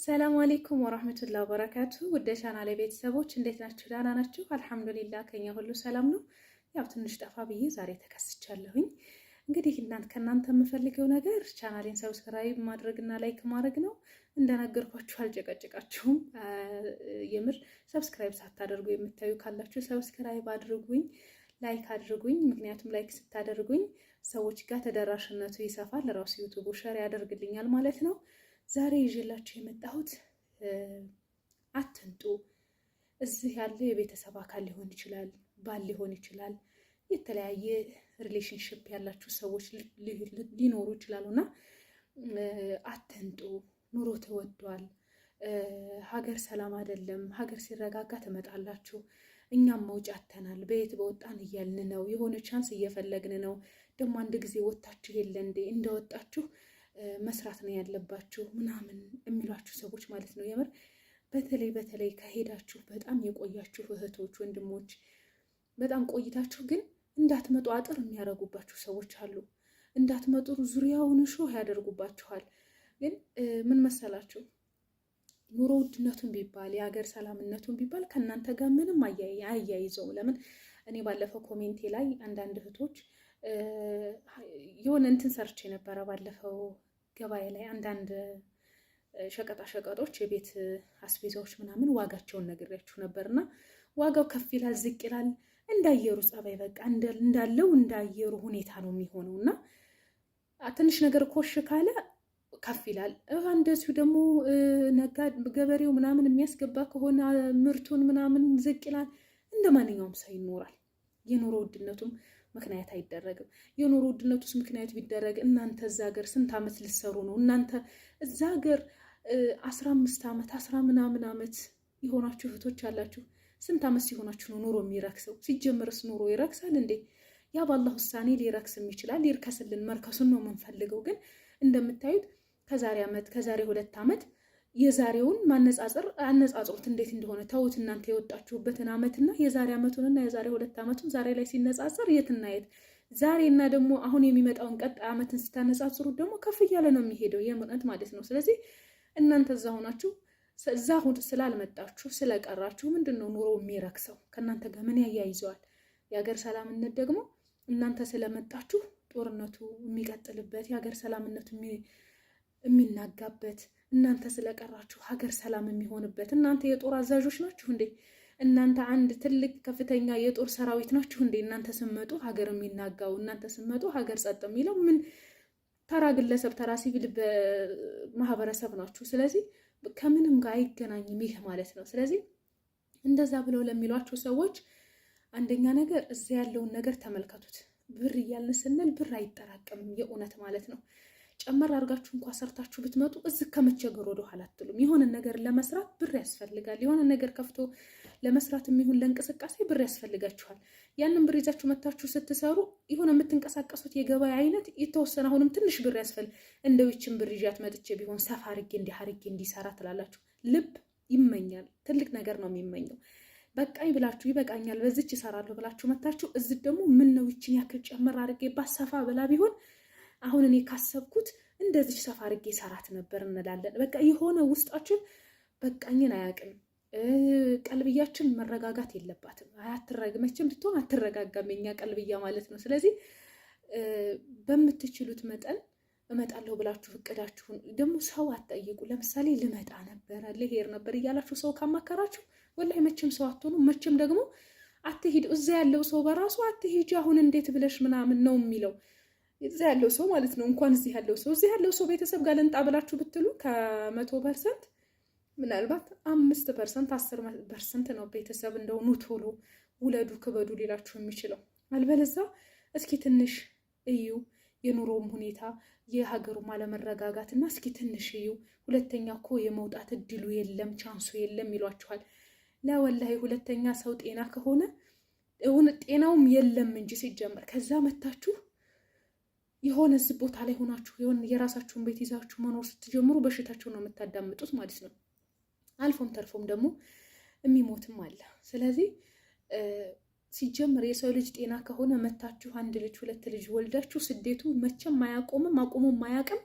ሰላም አለይኩም ወራህመቱላሂ ወበረካቱ። ወደ ቻናሌ ቤተሰቦች እንዴት ናችሁ? ደህና ናችሁ? አልሐምዱሊላህ ከኛ ሁሉ ሰላም ነው። ያው ትንሽ ጠፋ ብዬ ዛሬ ተከስቻለሁኝ። እንግዲህ እናንተ ከእናንተ የምፈልገው ነገር ቻናሌን subscribe ማድረግና like ማድረግ ነው። እንደነገርኳችሁ አልጨቀጭቃችሁም። የምር subscribe ሳታደርጉ የምታዩ ካላችሁ subscribe አድርጉኝ፣ like አድርጉኝ። ምክንያቱም like ስታደርጉኝ ሰዎች ጋር ተደራሽነቱ ይሰፋል፣ ራሱ ዩቱቡ share ያደርግልኛል ማለት ነው። ዛሬ ይዤላችሁ የመጣሁት አትንጡ። እዚህ ያለ የቤተሰብ አካል ሊሆን ይችላል፣ ባል ሊሆን ይችላል፣ የተለያየ relationship ያላችሁ ሰዎች ሊኖሩ ይችላሉ እና አትንጡ። ኑሮ ተወዷል፣ ሀገር ሰላም አይደለም። ሀገር ሲረጋጋ ትመጣላችሁ። እኛም መውጫ አጥተናል፣ በየት በወጣን እያልን ነው። የሆነ chance እየፈለግን ነው። ደግሞ አንድ ጊዜ ወጥታችሁ የለ እንዴ እንደወጣችሁ መስራት ነው ያለባችሁ ምናምን የሚሏችሁ ሰዎች ማለት ነው። የምር በተለይ በተለይ ከሄዳችሁ በጣም የቆያችሁ እህቶች፣ ወንድሞች በጣም ቆይታችሁ ግን እንዳትመጡ አጥር የሚያደርጉባችሁ ሰዎች አሉ። እንዳትመጡ ዙሪያውን እሾህ ያደርጉባችኋል። ግን ምን መሰላችሁ ኑሮ ውድነቱን ቢባል የሀገር ሰላምነቱን ቢባል ከእናንተ ጋር ምንም አያይዘውም። ለምን እኔ ባለፈው comment ኤ ላይ አንዳንድ እህቶች የሆነ እንትን ሰርቼ ነበረ ባለፈው ገበያ ላይ አንዳንድ ሸቀጣ ሸቀጦች የቤት አስቤዛዎች ምናምን ዋጋቸውን ነግሬያችሁ ነበርና ዋጋው ከፍ ይላል ዝቅ ይላል እንዳየሩ ጸባይ በቃ እንዳለው እንዳየሩ ሁኔታ ነው የሚሆነው እና ትንሽ ነገር ኮሽ ካለ ከፍ ይላል። እንደዚሁ ደግሞ ነጋ ገበሬው ምናምን የሚያስገባ ከሆነ ምርቱን ምናምን ዝቅ ይላል። እንደ ማንኛውም ሰው ይኖራል። የኑሮ ውድነቱም ምክንያት አይደረግም። የኑሮ ውድነቱስ ምክንያት ቢደረግ እናንተ እዛ ሀገር ስንት ዓመት ልትሰሩ ነው? እናንተ እዛ ሀገር 15 ዓመት አስራ ምናምን ዓመት የሆናችሁ እህቶች አላችሁ። ስንት ዓመት ሲሆናችሁ ነው ኑሮ የሚረክሰው? ሲጀምርስ ኑሮ ይረክሳል እንዴ? ያ ባላህ ውሳኔ ሊረክስም ይችላል። ይርከስልን፣ መርከሱን ነው የምንፈልገው። ግን እንደምታዩት ከዛሬ ዓመት ከዛሬ 2 ዓመት የዛሬውን ማነጻጸር አነጻጽሩት እንዴት እንደሆነ ተውት። እናንተ የወጣችሁበትን ዓመትና የዛሬ ዓመቱንና የዛሬ 2 ዓመቱን ዛሬ ላይ ሲነጻጸር የትና የት ዛሬና ደግሞ አሁን የሚመጣውን ቀጣይ ዓመትን ስታነጻጽሩት ደግሞ ከፍ እያለ ነው የሚሄደው የምነት ማለት ነው። ስለዚህ እናንተ እዛ ሆናችሁ እዛ ስላልመጣችሁ ስለቀራችሁ ምንድን ነው ኑሮ የሚረክሰው? ከእናንተ ጋር ምን ያያይዘዋል? የሀገር ሰላምነት ደግሞ እናንተ ስለመጣችሁ ጦርነቱ የሚቀጥልበት የሀገር ሰላምነቱ የሚናጋበት እናንተ ስለቀራችሁ ሀገር ሰላም የሚሆንበት። እናንተ የጦር አዛዦች ናችሁ እንዴ? እናንተ አንድ ትልቅ ከፍተኛ የጦር ሰራዊት ናችሁ እንዴ? እናንተ ስመጡ ሀገር የሚናጋው እናንተ ስመጡ ሀገር ጸጥ የሚለው ምን ተራ ግለሰብ ተራ ሲቪል ማህበረሰብ ናችሁ። ስለዚህ ከምንም ጋር አይገናኝም ይህ ማለት ነው። ስለዚህ እንደዛ ብለው ለሚሏቸው ሰዎች አንደኛ ነገር እዚያ ያለውን ነገር ተመልከቱት። ብር እያልን ስንል ብር አይጠራቀምም የእውነት ማለት ነው። ጨመር አድርጋችሁ እንኳ ሰርታችሁ ብትመጡ እዚህ ከመቸገር ወደ ኋላ አትሉም። የሆነ ነገር ለመስራት ብር ያስፈልጋል። የሆነ ነገር ከፍቶ ለመስራት የሚሆን ለእንቅስቃሴ ብር ያስፈልጋችኋል። ያንን ብር ይዛችሁ መታችሁ ስትሰሩ የሆነ የምትንቀሳቀሱት የገበያ አይነት የተወሰነ አሁንም ትንሽ ብር ያስፈልግ እንደው ይችን ብር ይዣት መጥቼ ቢሆን ሰፋ አድርጌ እንዲህ አድርጌ እንዲሰራ ትላላችሁ። ልብ ይመኛል። ትልቅ ነገር ነው የሚመኘው። በቃኝ ብላችሁ ይበቃኛል፣ በዚች እሰራለሁ ብላችሁ መታችሁ እዚህ ደግሞ ምን ነው ይችን ያክል ጨመር አድርጌባት ሰፋ ብላ ቢሆን አሁን እኔ ካሰብኩት እንደዚህ ሰፋ አድርጌ ሰራት ነበር እንላለን። በቃ የሆነ ውስጣችን በቃኝን አያውቅም። ቀልብያችን መረጋጋት የለባትም። መቼም ብትሆን አትረጋጋም የኛ ቀልብያ ማለት ነው። ስለዚህ በምትችሉት መጠን እመጣለሁ ብላችሁ እቅዳችሁን ደግሞ ሰው አትጠይቁ። ለምሳሌ ልመጣ ነበረ ልሄድ ነበር እያላችሁ ሰው ካማከራችሁ ወላሂ መቼም ሰው አትሆኑ። መቼም ደግሞ አትሂድ። እዛ ያለው ሰው በራሱ አትሂጂ አሁን እንዴት ብለሽ ምናምን ነው የሚለው እዚህ ያለው ሰው ማለት ነው። እንኳን እዚህ ያለው ሰው እዚህ ያለው ሰው ቤተሰብ ጋር ልንጣ ብላችሁ ብትሉ ከ100% ምናልባት 5% 10% ነው ቤተሰብ እንደው ኑ ቶሎ ውለዱ ክበዱ ሊላችሁ የሚችለው። አልበለዛ እስኪ ትንሽ እዩ የኑሮውም ሁኔታ የሀገሩም አለመረጋጋት እና እስኪ ትንሽ እዩ፣ ሁለተኛ እኮ የመውጣት እድሉ የለም chance ኡ የለም ይሏችኋል። ለወላሂ ሁለተኛ ሰው ጤና ከሆነ ጤናውም የለም እንጂ ሲጀመር ከዛ መታችሁ የሆነ እዚህ ቦታ ላይ ሆናችሁ የሆነ የራሳችሁን ቤት ይዛችሁ መኖር ስትጀምሩ በሽታችሁን ነው የምታዳምጡት ማለት ነው። አልፎም ተርፎም ደግሞ የሚሞትም አለ። ስለዚህ ሲጀምር የሰው ልጅ ጤና ከሆነ መታችሁ አንድ ልጅ ሁለት ልጅ ወልዳችሁ ስደቱ መቼም አያቆምም፣ አቁሞም አያውቅም።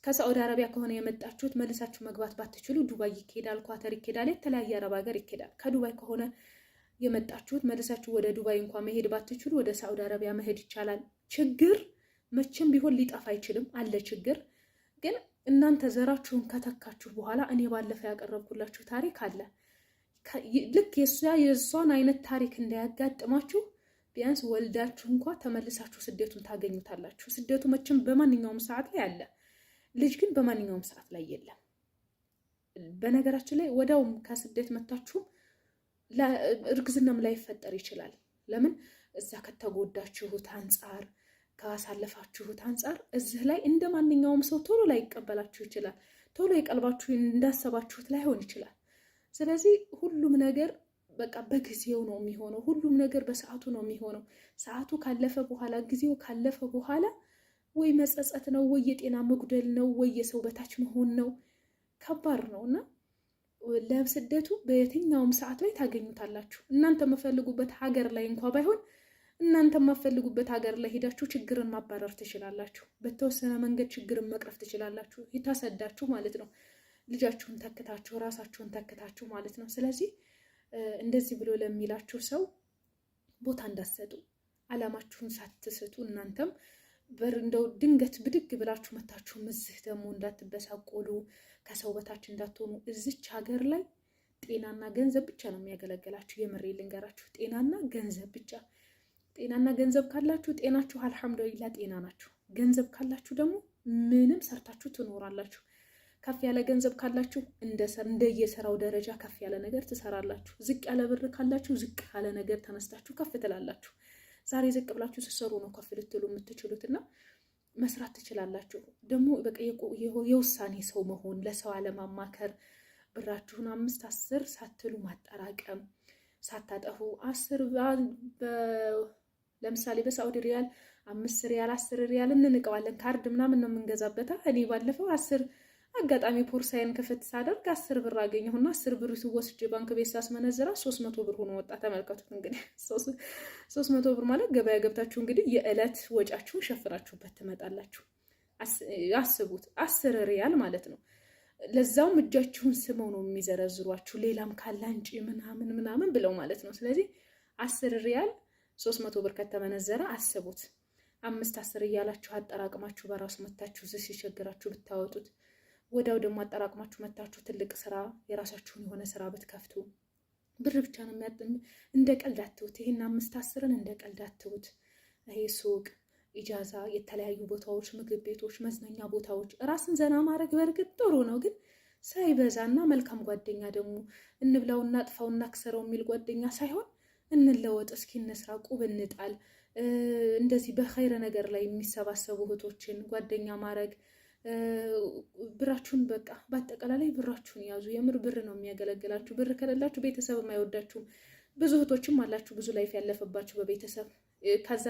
ከሳዑዲ አረቢያ ከሆነ የመጣችሁት መልሳችሁ መግባት ባትችሉ ዱባይ ይኬዳል፣ ኳተር ይኬዳል፣ የተለያየ አረብ ሀገር ይኬዳል። ከዱባይ ከሆነ የመጣችሁት መልሳችሁ ወደ ዱባይ እንኳ መሄድ ባትችሉ ወደ ሳዑዲ አረቢያ መሄድ ይቻላል። ችግር መቼም ቢሆን ሊጠፋ አይችልም፣ አለ ችግር። ግን እናንተ ዘራችሁን ከተካችሁ በኋላ እኔ ባለፈ ያቀረብኩላችሁ ታሪክ አለ። ልክ የእሷን አይነት ታሪክ እንዳያጋጥማችሁ ቢያንስ ወልዳችሁ እንኳ ተመልሳችሁ ስደቱን ታገኙታላችሁ። ስደቱ መቼም በማንኛውም ሰዓት ላይ አለ። ልጅ ግን በማንኛውም ሰዓት ላይ የለም። በነገራችን ላይ ወዲያውም ከስደት መታችሁም እርግዝናም ላይፈጠር ይችላል። ለምን እዛ ከተጎዳችሁት አንጻር ካሳለፋችሁት አንጻር እዚህ ላይ እንደ ማንኛውም ሰው ቶሎ ላይቀበላችሁ ይችላል። ቶሎ የቀልባችሁ እንዳሰባችሁት ላይሆን ይችላል። ስለዚህ ሁሉም ነገር በቃ በጊዜው ነው የሚሆነው። ሁሉም ነገር በሰዓቱ ነው የሚሆነው። ሰዓቱ ካለፈ በኋላ ጊዜው ካለፈ በኋላ ወይ መጸጸት ነው፣ ወይ የጤና መጉደል ነው፣ ወይ የሰው በታች መሆን ነው። ከባድ ነው እና ለስደቱ በየትኛውም ሰዓት ላይ ታገኙታላችሁ። እናንተ የምፈልጉበት ሀገር ላይ እንኳ ባይሆን እናንተ የማፈልጉበት ሀገር ላይ ሄዳችሁ ችግርን ማባረር ትችላላችሁ። በተወሰነ መንገድ ችግርን መቅረፍ ትችላላችሁ። የታሰዳችሁ ማለት ነው። ልጃችሁን ተክታችሁ ራሳችሁን ተክታችሁ ማለት ነው። ስለዚህ እንደዚህ ብሎ ለሚላችሁ ሰው ቦታ እንዳትሰጡ፣ አላማችሁን ሳትስቱ እናንተም በር እንደው ድንገት ብድግ ብላችሁ መታችሁ እዚህ ደግሞ እንዳትበሳቆሉ ከሰው በታች እንዳትሆኑ። እዚች ሀገር ላይ ጤናና ገንዘብ ብቻ ነው የሚያገለግላችሁ። የምሬ ልንገራችሁ፣ ጤናና ገንዘብ ብቻ። ጤናና ገንዘብ ካላችሁ ጤናችሁ አልሐምዱሊላ ጤና ናችሁ። ገንዘብ ካላችሁ ደግሞ ምንም ሰርታችሁ ትኖራላችሁ። ከፍ ያለ ገንዘብ ካላችሁ እንደየስራው ደረጃ ከፍ ያለ ነገር ትሰራላችሁ። ዝቅ ያለ ብር ካላችሁ ዝቅ ያለ ነገር ተነስታችሁ ከፍ ትላላችሁ። ዛሬ ዝቅ ብላችሁ ስትሰሩ ነው ከፍ ልትሉ የምትችሉት እና መስራት ትችላላችሁ። ደግሞ በቃ የውሳኔ ሰው መሆን፣ ለሰው አለማማከር፣ ብራችሁን 5 10 ሳትሉ ማጠራቀም፣ ሳታጠፉ 10 ለምሳሌ በሳዑዲ ሪያል 5 ሪያል 10 ሪያል እንንቀዋለን። ካርድ ምናምን ነው የምንገዛበት። እኔ ባለፈው 10 አጋጣሚ ፖርሳዬን ክፍት ሳደርግ 10 ብር አገኘሁና 10 ብር ወስጄ ባንክ ቤት ሳስመነዝራ 300 ብር ሆኖ ወጣ። ተመልከቱት እንግዲህ 300 ብር ማለት ገበያ ገብታችሁ እንግዲህ የዕለት ወጫችሁን ሸፍናችሁበት ትመጣላችሁ። አስቡት፣ 10 ሪያል ማለት ነው። ለዛውም እጃችሁን ስመው ነው የሚዘረዝሯችሁ። ሌላም ካለ አንጪ ምናምን ምናምን ብለው ማለት ነው። ስለዚህ 10 ሪያል 300 ብር ከተመነዘረ አስቡት። 5 10 እያላችሁ አጠራቅማችሁ በራሱ መታችሁ እዚህ ሲቸግራችሁ ብታወጡት ወዲያው ደግሞ አጠራቅማችሁ መታችሁ ትልቅ ስራ የራሳችሁን የሆነ ስራ ብትከፍቱ ብር ብቻ ነው የሚያጥም። እንደ ቀልድ አትዩት። ይሄን 5 10ን እንደ ቀልድ አትዩት። ይሄ ሱቅ፣ ኢጃዛ፣ የተለያዩ ቦታዎች፣ ምግብ ቤቶች፣ መዝናኛ ቦታዎች ራስን ዘና ማድረግ በእርግጥ ጥሩ ነው፣ ግን ሳይበዛና መልካም ጓደኛ ደግሞ እንብላው እናጥፋው እናክሰረው የሚል ጓደኛ ሳይሆን እንለወጥ፣ እስኪ እንስራ፣ ቁብ እንጣል፣ እንደዚህ በኸይረ ነገር ላይ የሚሰባሰቡ እህቶችን ጓደኛ ማድረግ ብራችሁን በቃ በአጠቃላይ ብራችሁን ያዙ። የምር ብር ነው የሚያገለግላችሁ። ብር ከሌላችሁ ቤተሰብም አይወዳችሁም። ብዙ እህቶችም አላችሁ፣ ብዙ life ያለፈባችሁ በቤተሰብ ከዛ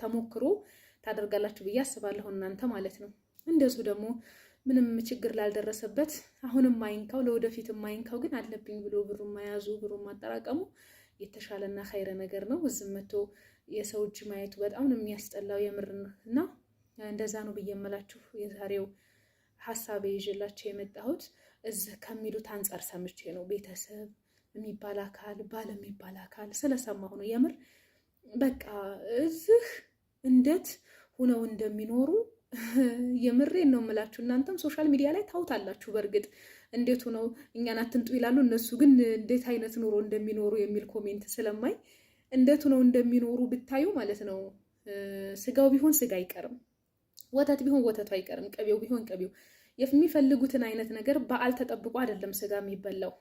ተሞክሮ ታደርጋላችሁ ብዬ አስባለሁ እናንተ ማለት ነው። እንደዚሁ ደግሞ ምንም ችግር ላልደረሰበት አሁንም ማይንካው ለወደፊት ማይንካው ግን አለብኝ ብሎ ብሩ መያዙ ብሩ ማጠራቀሙ የተሻለና ኸይረ ነገር ነው። እዝም መቶ የሰው እጅ ማየቱ በጣም ነው የሚያስጠላው የምር እና እንደዛ ነው ብዬ የምላችሁ የዛሬው ሀሳቤ ይዤላችሁ የመጣሁት እዚህ ከሚሉት አንጻር ሰምቼ ነው። ቤተሰብ የሚባል አካል ባል የሚባል አካል ስለሰማሁ ነው። የምር በቃ እዚህ እንዴት ሁነው እንደሚኖሩ የምሬን ነው የምላችሁ። እናንተም social media ላይ ታውታላችሁ። በእርግጥ እንዴት ሆነው እኛን አትንጡ ይላሉ፣ እነሱ ግን እንዴት አይነት ኑሮ እንደሚኖሩ የሚል comment ስለማይ እንዴት ሆነው እንደሚኖሩ ብታዩ ማለት ነው። ስጋው ቢሆን ስጋ አይቀርም፣ ወተት ቢሆን ወተቱ አይቀርም፣ ቅቤው ቢሆን ቅቤው፣ የሚፈልጉትን አይነት ነገር በዓል ተጠብቆ አይደለም ስጋ የሚበላው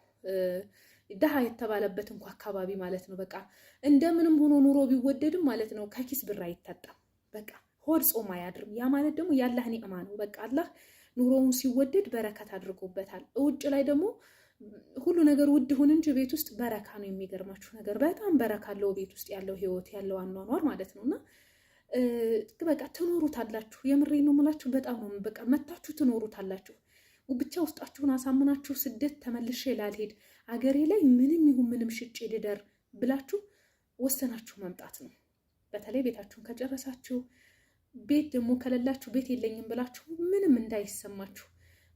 ድሃ የተባለበት እንኳ አካባቢ ማለት ነው። በቃ እንደምንም ሆኖ ኑሮ ቢወደድም ማለት ነው ከኪስ ብር አይታጣም። በቃ ሆድ ጾም አያድርም። ያ ማለት ደግሞ የአላህ ኒዕማ ነው። በቃ አላህ ኑሮውን ሲወደድ በረከት አድርጎበታል። ውጭ ላይ ደግሞ ሁሉ ነገር ውድ ሁን እንጂ ቤት ውስጥ በረካ ነው። የሚገርማችሁ ነገር በጣም በረካ አለው ቤት ውስጥ ያለው ህይወት ያለው አኗኗር ማለት ነው። እና በቃ ትኖሩታላችሁ። የምሬ ነው የምላችሁ። በጣም ነው በቃ መታችሁ ትኖሩታላችሁ። ብቻ ውስጣችሁን አሳምናችሁ ስደት ተመልሼ ላልሄድ አገሬ ላይ ምንም ይሁን ምንም ሽጬ ልደር ብላችሁ ወሰናችሁ መምጣት ነው። በተለይ ቤታችሁን ከጨረሳችሁ ቤት ደግሞ ከሌላችሁ ቤት የለኝም ብላችሁ ምንም እንዳይሰማችሁ።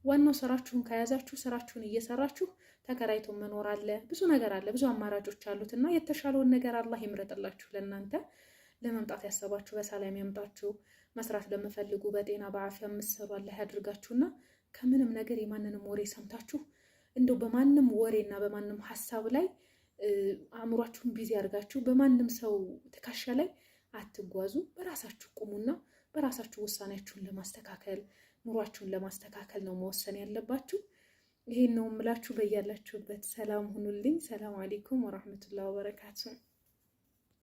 ዋናው ስራችሁን ከያዛችሁ ስራችሁን እየሰራችሁ ተከራይቶ መኖር አለ፣ ብዙ ነገር አለ፣ ብዙ አማራጮች አሉት እና የተሻለውን ነገር አላህ ይምረጥላችሁ። ለእናንተ ለመምጣት ያሰባችሁ በሰላም ያምጣችሁ። መስራት ለምፈልጉ በጤና በአፊያ የምትሰሩ አላህ ያድርጋችሁና ከምንም ነገር የማንንም ወሬ ሰምታችሁ እንደው በማንም ወሬና በማንም ሀሳብ ላይ አእምሯችሁን busy አድርጋችሁ በማንም ሰው ትከሻ ላይ አትጓዙ። በራሳችሁ ቁሙና በራሳችሁ ውሳኔያችሁን ለማስተካከል ኑሯችሁን ለማስተካከል ነው መወሰን ያለባችሁ። ይሄን ነው የምላችሁ። በያላችሁበት ሰላም ሁኑልኝ። ሰላም አለይኩም ወራህመቱላሂ ወበረካቱ።